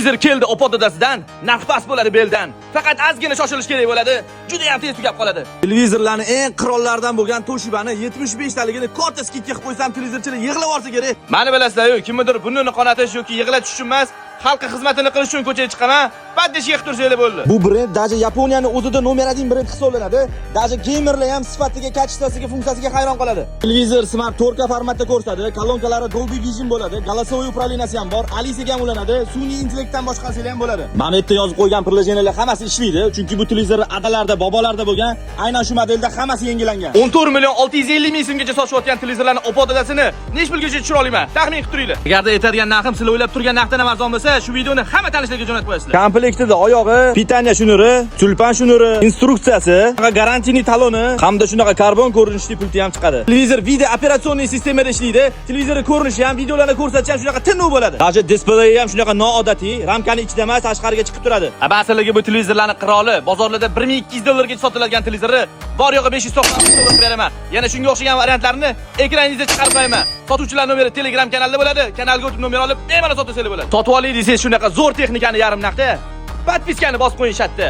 Televizor keldi opa dadasidan, narx past bo'ladi beldan. Faqat ozgina shoshilish kerak bo'ladi, juda ham tez tugab qoladi. Televizorlarni eng qirollaridan bo'lgan Toshibani 75 taligini katta скидка qilib qo'ysam, televizorchilar yig'lab yuborsa kerak. Mani bilasizlar-ku, kimnidir burnini qonatish yoki yig'latish uchun emas, xalqqa xizmatini qilish uchun ko'chaga chiqaman. Поддержка qilib tursanglar bo'ldi. Bu brend даже Yaponiyani o'zida номер 1 brend hisoblanadi. Даже geymerlar ham sifatiga, качество siga, funksiyasiga hayron qoladi. Televizor smart 4K formatda ko'rsatadi, kolonkalari Dolby Vision bo'ladi, голосовой управления si ham bor, Alisaga ham ulanadi, sun'iy intellektdan boshqasiga ham bo'ladi. Mana bu yerda yozib qo'ygan приложения lar hammasi ishlaydi, chunki bu televizor adalarda, bobolarda bo'lgan, aynan shu modelda hammasi yangilangan. 14 million 650 ming so'mgacha sotishayotgan televizorlarni opa dadasini necha pulgacha tushira olaman? Taxmin qilib turinglar. Agarda aytadigan narxim sizlar o'ylab turgan narxdan ham arzon bo'lsa, shu videoni hamma tanishlarga jo'natib qo'yasizlar. Komplektida oyog'i, питание shnuri, тюльпан shnuri, instruksiyasi, гарантийный taloni hamda shunaqa karbon ko'rinishli pulti ham chiqadi. Televizor video операционный sistemada ishlaydi. Televizorning ko'rinishi ham, videolarni ko'rsatishi ham shunaqa tiniq bo'ladi. Даже displeyi ham shunaqa noodatiy, ramkani ichida emas, tashqariga chiqib turadi. Aslida bu televizorlarni qiroli, bozorlarda 1200 dollarga sotiladigan televizorni bor yo'g'i 590 dollar qilib beraman. Yana shunga o'xshagan variantlarni ekraningizda chiqarib qo'yaman. Sotuvchilar nomeri Telegram kanalida bo'ladi. Kanalga o'tib nomer olib, bemalol sotsangiz bo'ladi. Sotib olay desangiz shunaqa zo'r texnikani yarim narxda. Подписка ni bosib qo'ying shatda.